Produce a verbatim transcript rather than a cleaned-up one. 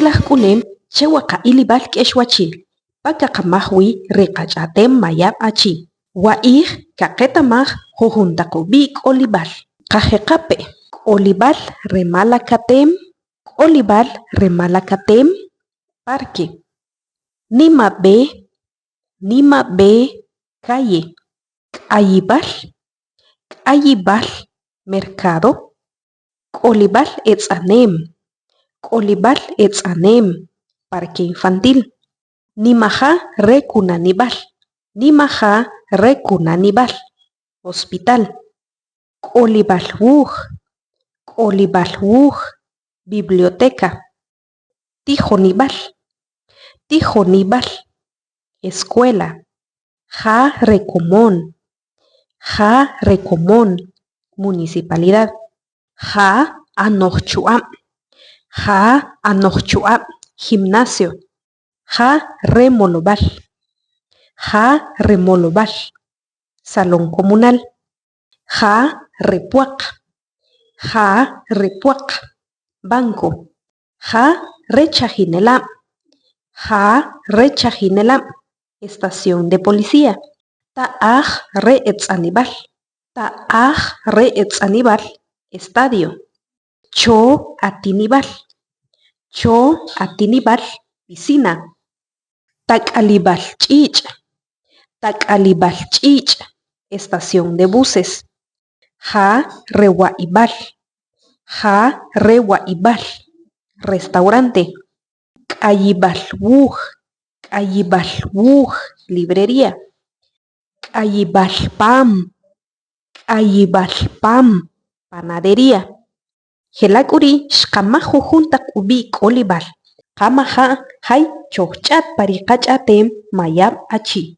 K'uxtaj k'unem che waqa'ilib'al k'exwachil pa kaqamaj wi ri qach'a'tem Mayab' Achi. Wa'ij kaqeta'maj jujun taq ub'i' k'olib'al. Qajeqape': k'olib'al re Malakatem, k'olib'al re Malakatem, parque, Nima B'e, Nima B'e, calle, k'ayib'al, k'ayib'al, mercado, k'olib'al etz'anem, k'olib'al etz'anem, parque infantil, Nimaja re Kunanib'al, Nimaja re Kunanib'al, hospital, k'olib'al wuj, k'olib'al wuj, biblioteca, tijonib'al, tijonib'al, escuela, Ja re Komon, Ja re Komon, municipalidad, Ja anoj chu'ab', Ja anoj chu'ab', gimnasio, Ja re Molob'al, Ja re Molob'al, salón comunal, Ja re Puaq, Ja re Puaq, banco, Ja re Chajinelab', Ja re Chajinelab', estación de policía, Ta'aj re Etz'anib'al, Ta'aj re Etz'anib'al, estadio, Cho atinib'al, Cho atinib'al, piscina, Tak'alib'al Ch'ich', Tak'alib'al Ch'ich', estación de buses, Ja re Wa'ib'al, Ja re Wa'ib'al, restaurante, K'ayib'al Wuj, K'ayib'al Wuj, librería, K'ayib'al Pam, K'ayib'al Pam, panadería. Jela' k'u ri' xqamaj jujun taq ub'i' k'olib'al. Qamaja' jay chojch'at pa ri qach'a'tem Mayab' Achi.